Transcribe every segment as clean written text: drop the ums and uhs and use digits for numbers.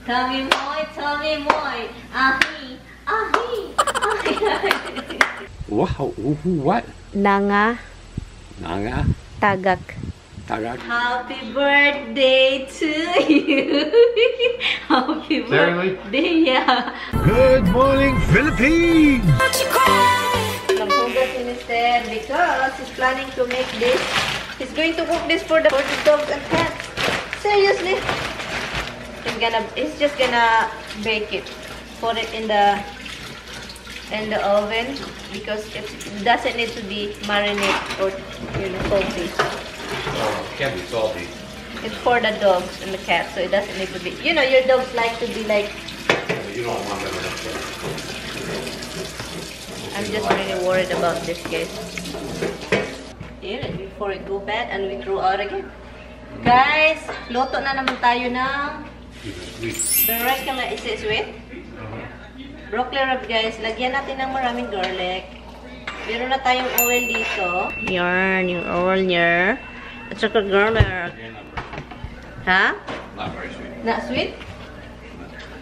Tommy Moy, ahi, ahi, ahi. Wow, what? Nanga, Nanga? tagak. Tagak? Happy birthday to you. Happy Seriously? birthday, yeah. Good morning, Philippines! Naghugas si Mister because he's planning to make this. He's going to cook this for the dogs and cats. Seriously. He's just gonna bake it. Put it in the oven because it doesn't need to be marinated or salty. Oh, it can't be salty. It's for the dogs and the cats, so it doesn't need to be. You know, your dogs like to be like. You don't want them enough. I'm just really worried about this, guys. Here, before it go bad and we throw out again. Guys, loto na naman tayo ng broccoli. Is it sweet? Broccoli rub, guys. Lagyan natin ng maraming garlic. Meron na tayong oil dito. Yarn, yung oil niya. At saka garlic. Ha? Not very sweet. Not sweet?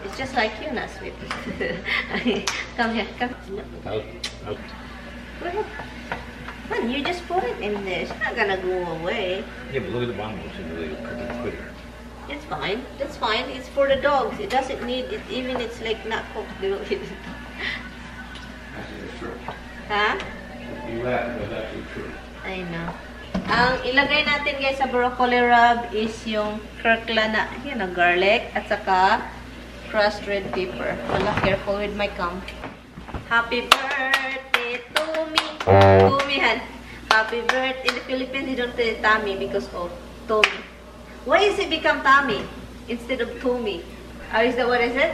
It's just like you, not sweet. Come here, come. Out. Go ahead. Man, you just put it in there. It's not gonna go away. Yeah, but look at the bottom. It's really cooking quicker. It's fine. That's fine. It's for the dogs. It doesn't need it. Even it's like not cooked. They will eat it. That's true. Huh? You laugh, but that's true. I know. Ang ilagay natin guys sa broccoli rub is yung kirkla na, yun, garlic at saka crushed red pepper. Wala, careful with my gum. Happy birthday to me. Tumihan. Happy birthday. In the Philippines, you don't say Tommy because of Tommy. Why is it become Tommy instead of Tommy? Oh, is that what is it?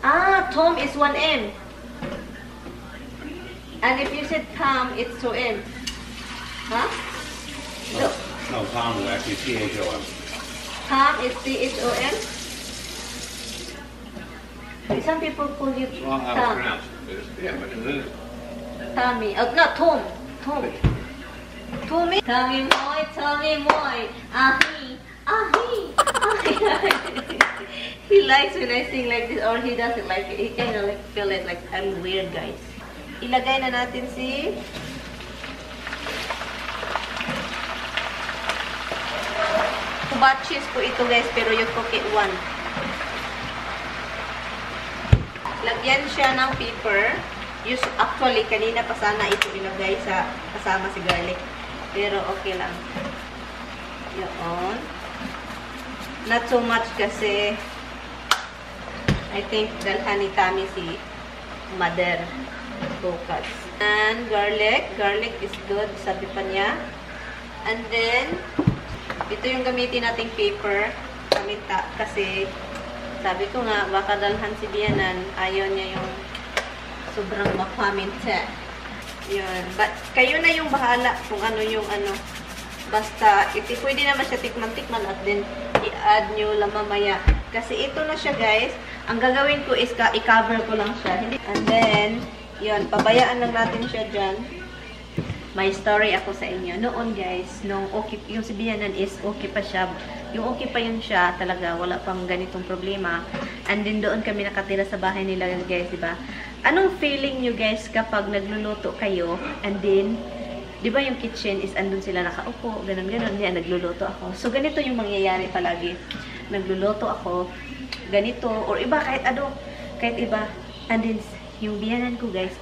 Ah, Tom is 1M. And if you said Tom, it's 2M. Huh? No. No, Tom is actually T-H-O-M. Tom is T-H-O-M? Some people call you Well, how it's Tom. pronounced. Yeah, but it is. Tommy. Oh, not Tom. Tom. Tommy. Tommy Moy. Ahi. Ahi. Ahi. He likes when I sing like this or he doesn't like it. He kind of like feel it like I'm weird, guys. Ilagay na natin si kubachis po ito, guys, pero you cook it one. Lagyan siya ng pepper. Actually, kanina pa sana ito ilagay sa kasama si garlic. Pero okay lang. Yun. Not so much kasi I think dalhan ni Tommy si mother focus. And garlic. Garlic is good, sabi pa niya. And then, ito yung gamitin nating paper. Kamita kasi sabi ko nga, baka dalhan si Bianan. Ayaw niya yung sobrang mapaminta. Yun. But, kayo na yung bahala kung ano yung ano. Basta, pwede naman siya tikman-tikman at then i-add nyo lang mamaya. Kasi ito na siya, guys. Ang gagawin ko is i-cover ko lang siya. And then, yun, pabayaan lang natin siya dyan. May story ako sa inyo. Noon, guys, nung okay, yung si Bianan is okay pa siya. Yung okay pa yun siya, talaga, wala pang ganitong problema. And then, doon kami nakatira sa bahay nila, guys, diba? Anong feeling nyo, guys, kapag nagluluto kayo, and then, diba yung kitchen is andun sila nakaupo, ganun-ganun, yan, nagluluto ako. So, ganito yung mangyayari palagi. Nagluluto ako, ganito, or iba, kahit ano, kahit iba. And then, yung Bianan ko, guys,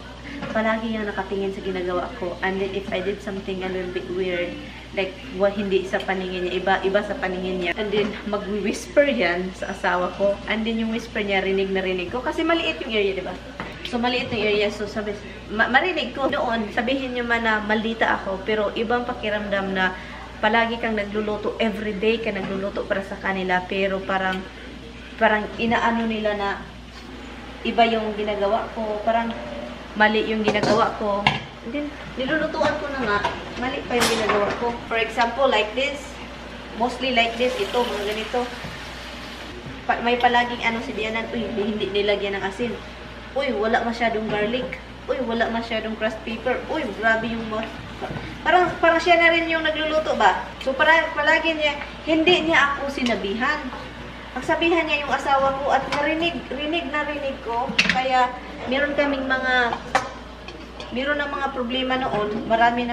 palagi yung nakatingin sa ginagawa ko. And then, if I did something a little bit weird, like, hindi sa paningin niya, iba sa paningin niya. And then, mag-whisper yan sa asawa ko. And then, yung whisper niya, rinig na rinig ko. Kasi maliit yung area, diba? So, maliit yung area. So, sabi, marinig ko noon, sabihin niyo man na maldita ako, pero ibang pakiramdam na palagi kang nagluluto, everyday ka nagluluto para sa kanila, pero parang inaano nila na iba yung ginagawa ko, parang mali yung ginagawa ko. And then, nilulutuan ko na nga, mali pa yung ginagawa ko. For example, like this, mostly like this, ito, mga ganito. May palaging ano si Bianan, uy, hindi nilagyan ng asin. Uy, wala masyadong garlic. Uy, wala masyadong crushed pepper. Uy, grabe yung parang siya na rin yung nagluluto ba? So, palagi niya, hindi niya ako sinabihan. ang sabihan niya yung asawa ko at narinig ko. Kaya meron ng mga problema noon. Marami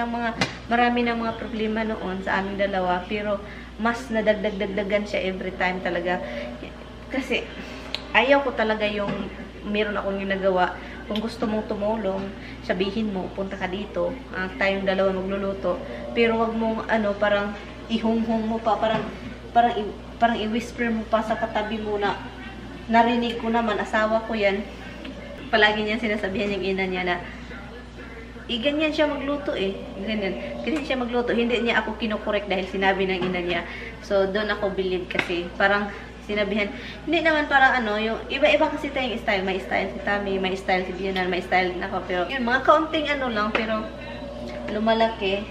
ng mga problema noon sa aming dalawa. Pero mas nadagdagan siya every time talaga. Kasi ayaw ko talaga yung meron akong ginagawa. Kung gusto mong tumulong, sabihin mo, punta ka dito. Tayong dalawa magluluto. Pero wag mong parang ihunghong mo pa, parang i-whisper mo pa sa katabi mo na narinig ko naman, asawa ko yan. Palagi niya sinasabihan yung ina niya na ganyan siya magluto ganyan siya magluto. Hindi niya ako kinukorek dahil sinabi ng ina niya. So doon ako believe kasi parang sinabihan, hindi naman para yung iba-iba kasi tayong style. May style si Tami, may style si Bianan, may style din ako. Pero yun, mga kaunting lang, pero lumalaki.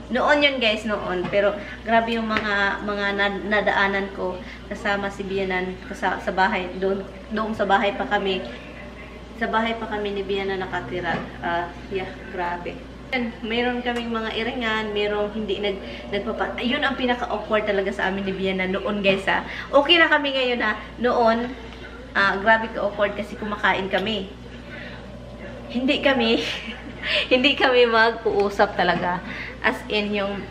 Noon yun guys, noon. Pero grabe yung mga nadaanan ko kasama si Bianan sa bahay. Doon sa bahay pa kami. Sa bahay pa kami ni Bianan nakatira. Yeah, grabe. Mayroon kaming mga iringan, mayroong hindi yun ang pinaka-awkward talaga sa amin ni Bianan noon guys ha. Okay na kami ngayon ha. Noon, grabe ka-awkward kasi kumakain kami. Hindi kami mag-uusap talaga. As in yung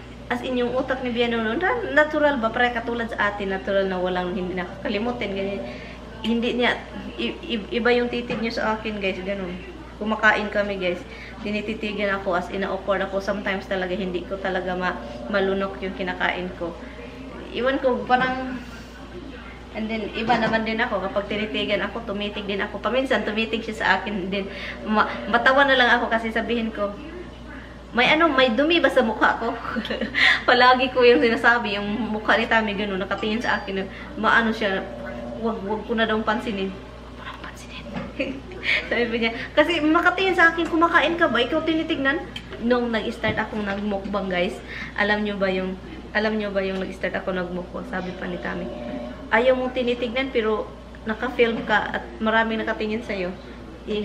utak ni Bianan noon, natural ba? Para katulad sa atin, natural na walang hindi nakakalimutin. Ganyan. Hindi niya, iba yung titig niyo sa akin guys, ganun. Kumakain kami guys, tinititigan ako as ina-awkward ako. Sometimes talaga hindi ko talaga malunok yung kinakain ko. Iwan ko, parang, and then iba naman din ako, kapag tinitigan ako, tumitig din ako. Paminsan, tumitig siya sa akin din. Matawa na lang ako kasi sabihin ko, may dumi ba sa mukha ko? Palagi ko yung sinasabi, yung mukha ni Tami ganun, nakatingin sa akin, maano siya, wag ko na daw pansinin. Parang pansinin. Sabi niya, kasi makatingin sa akin, kumakain ka ba? Ikaw tinitignan? Nung nag-start akong nagmukbang guys, alam nyo ba yung nag-start ako nagmukbang? Sabi pa ni Tami, ayaw mong tinitignan pero naka-film ka at maraming nakatingin sa'yo.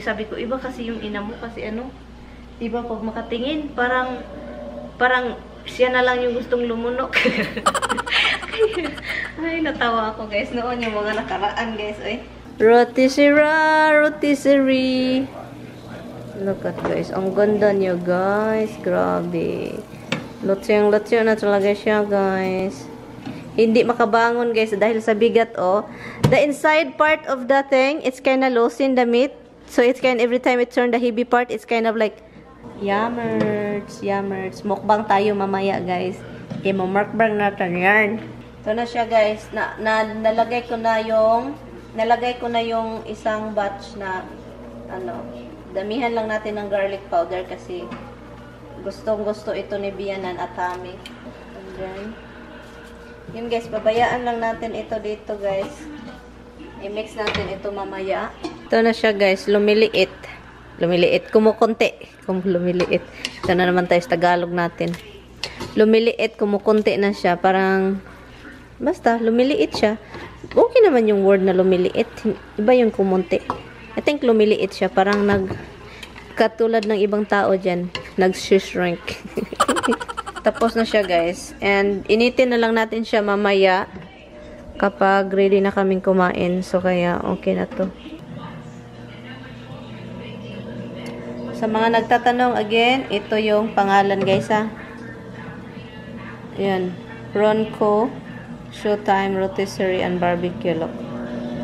Sabi ko, iba kasi yung ina mo kasi iba pag makatingin, parang siya na lang yung gustong lumunok. Ay, natawa ako guys. Noon yung mga nakaraan guys. Rotisserie. Look at guys. Ang ganda niyo guys. Grabe. Lutsyo na talaga siya guys. Hindi makabangon guys dahil sa bigat The inside part of the thing, it's kind of loosen the meat. So it's every time it turn the heavy part, it's kind of like Yummers. Mukbang tayo mamaya, guys. Mukbang natin yan. Ito na siya, guys. Nalagay ko na yung isang batch na damihan lang natin ng garlic powder kasi gustong-gusto ito ni Bianan at Tami. And then, yun guys, babayaan lang natin ito dito, guys. I-mix natin ito mamaya. Ito na siya, guys. Lumiliit, kumukunti. Lumiliit. Ito na naman tayo sa Tagalog natin. Lumiliit, kumukunti na siya. Parang, basta, lumiliit siya. Okay naman yung word na lumiliit. Iba yung kumunti. I think lumiliit siya. Parang katulad ng ibang tao dyan, nag-shrink. Tapos na siya, guys. And, initin na lang natin siya mamaya kapag ready na kaming kumain. So, kaya, okay na to. Sa mga nagtatanong, again, ito yung pangalan guys ha. Ayan. Ronco, Showtime, Rotisserie, and Barbecue. Look.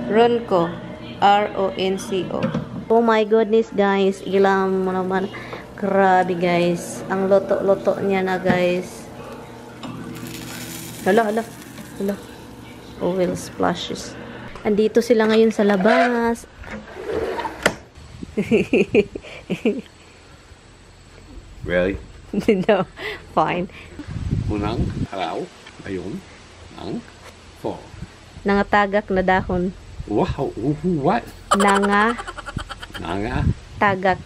Ronco. R-O-N-C-O. Oh my goodness guys. Ilam mo naman. Grabe guys. Ang loto-loto niya na guys. Hala. Oil splashes. Andito sila ngayon sa labas. Really? No, fine. Unang araw, ayun, ang fall. Nangatagak na dahon. Wow, what? Tagak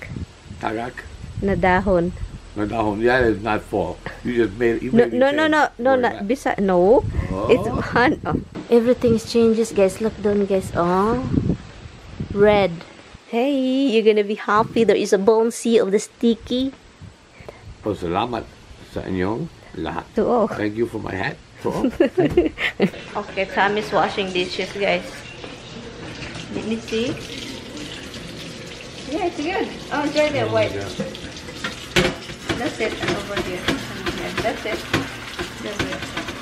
na dahon. No, that is not fall. You just made it. No. It's one. Everything changes, guys. Look down, guys. Red. Hey, you're gonna be happy. There is a bouncy of the sticky. Salamat sa inyong lahat. Oo. Thank you for my hat. Cool. Okay, Tommy's washing dishes, guys. Let me see. Yeah, it's good. Oh, it's right there, white. That's it. And over here. Yeah, that's it. That's it.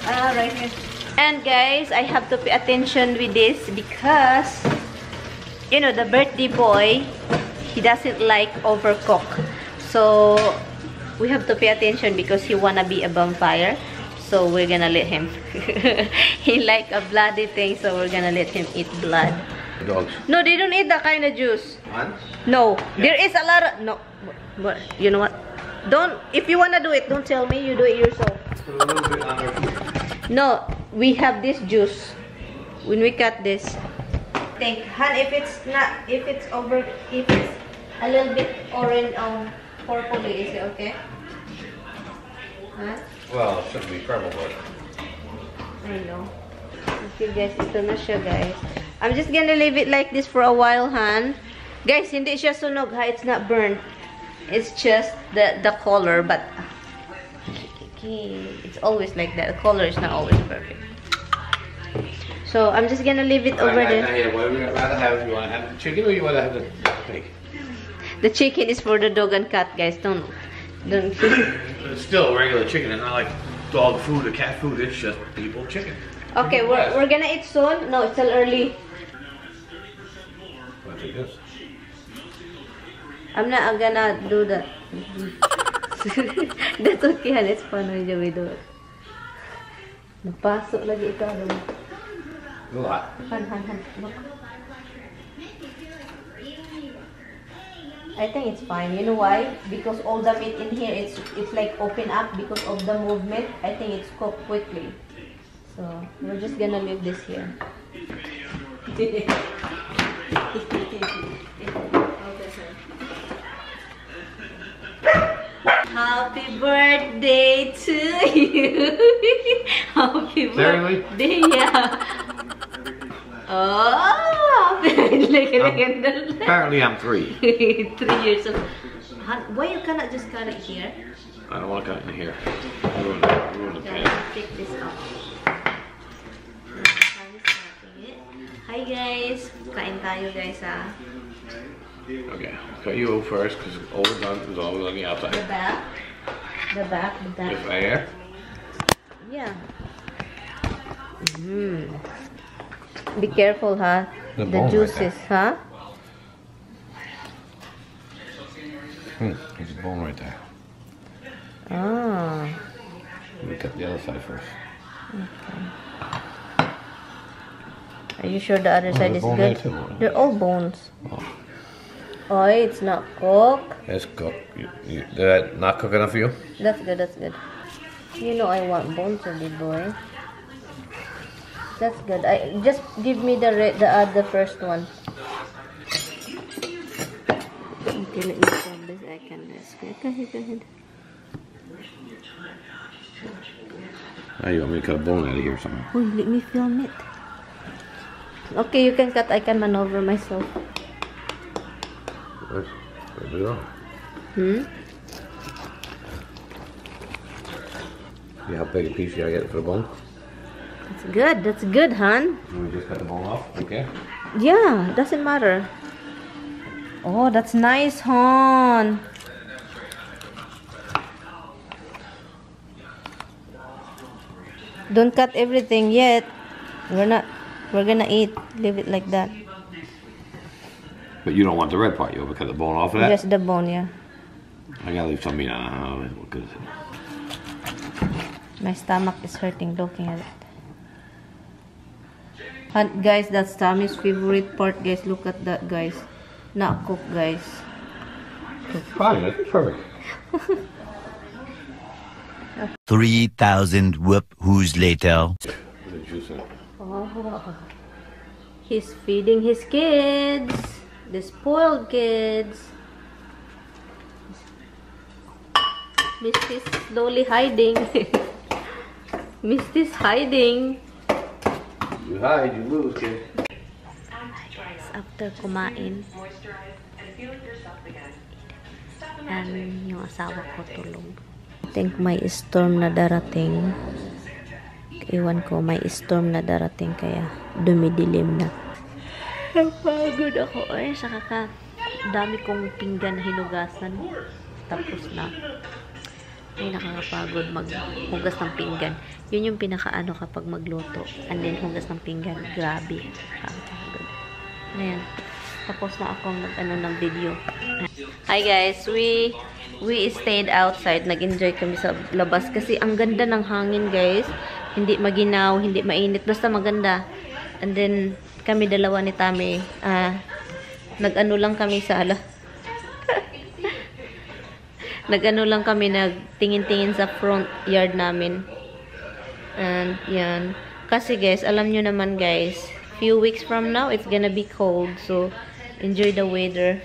Ah, right here. And guys, I have to pay attention with this because, you know, the birthday boy, he doesn't like overcook. So, we have to pay attention because he wanna be a vampire. So, we're gonna let him. He like a bloody thing, so we're gonna let him eat blood. Dogs. No, they don't eat that kind of juice. What? No, there is a lot of... No, but you know what? Don't... If you wanna do it, don't tell me. You do it yourself. Put a little bit on their feet. No, we have this juice. When we cut this. Think, Han, if it's not... If it's over... If it's a little bit orange, purple, is it okay? Huh? Well, it shouldn't be purple, but... I know. Okay, guys. Ito na siya, guys. I'm just gonna leave it like this for a while, Han. Guys, hindi siya sunog, ha? It's not burnt. It's just the color, but... Okay, it's always like that. The color is not always perfect. So, I'm just gonna leave it over there. What would you rather have? You want to have the chicken or you want to have the steak? The chicken is for the dog and cat, guys. Don't... It's still regular chicken. It's not like dog food or cat food. It's just people chicken. Okay, we're gonna eat soon. No, it's still early. I'll take this. I'm not gonna do that. That's okay, Han. It's fun when we do it. Napasok lagi ito. A lot. Han. Look. I think it's fine. You know why? Because all the meat in here, it's like open up because of the movement. I think it's cooked quickly. So, we're just gonna leave this here. Happy birthday to you! Happy birthday! Yeah. Oh! Apparently I'm 3. 3 years old. Why you cannot just cut it here? I don't want to cut it in here. Ruin the pan. Take this out. Hi guys! Kain tayo guys ah. Okay, cut you first because all we're done is all on the outside. The back. The back. Just right here? Yeah. Be careful, huh? The The bone right juices, huh? There's a bone right there. Ah. Let me cut the other side first. Are you sure the other side is bone good? there too. They're all bones. Oh, it's not cooked. It's cooked. Did that not cook enough for you? That's good, that's good. You know I want bones, big boy. That's good. Just give me the first one. Okay, let me film this. I can rest. Go ahead. Now you want me to cut a bone out of here somewhere? Oh, let me film it. Okay, you can cut. I can maneuver myself. Where's it on? See how big a piece you gotta get for the bone? That's good, hon. We just cut the bone off, okay? Yeah, doesn't matter. Oh, that's nice, hon. Don't cut everything yet. We're gonna eat. Leave it like that. But you don't want the red part. You want to cut the bone off of that? Just the bone, yeah. I gotta leave some meat on. What good is it? My stomach is hurting looking at it. And guys, that's Tommy's favorite part, guys. Look at that, guys. Not cooked, guys. It's fine. That's perfect. 3,000 whoop-whoos later. The juice in it. Oh, he's feeding his kids. The spoiled kids. Misty's slowly hiding. Misty's hiding. You hide, you lose, kid. Guys, after kumain, and yung asawa ko tulog. I think may storm na darating. Iwan ko, may storm na darating kaya dumidilim na. Napagod ako. Ay, saka dami kong pinggan na hinugasan. Tapos na. Ay, nakakapagod maghugas ng pinggan. Yun yung pinakaano kapag magluto. And then, hugas ng pinggan. Grabe. Nakakapagod. Ayan. Tapos na akong ng video. Hi guys, we stayed outside. Nag-enjoy kami sa labas kasi ang ganda ng hangin guys. Hindi maginaw, hindi mainit, basta maganda. And then kami dalawa ni Tami, nag-ano lang kami sa nag-ano lang kami, nagtingin-tingin sa front yard namin. And yan. Kasi guys, alam nyo naman guys, few weeks from now, it's gonna be cold. So, enjoy the weather.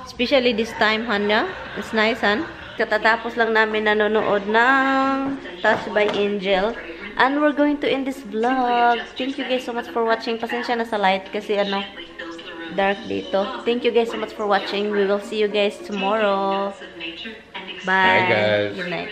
Especially this time, Hanya. It's nice, Han? Katatapos lang namin nanonood ng Touched by Angel. And we're going to end this vlog. Thank you guys so much for watching. Pasensya na sa light kasi dark dito. Thank you guys so much for watching. We will see you guys tomorrow. Bye. Bye guys. Good night.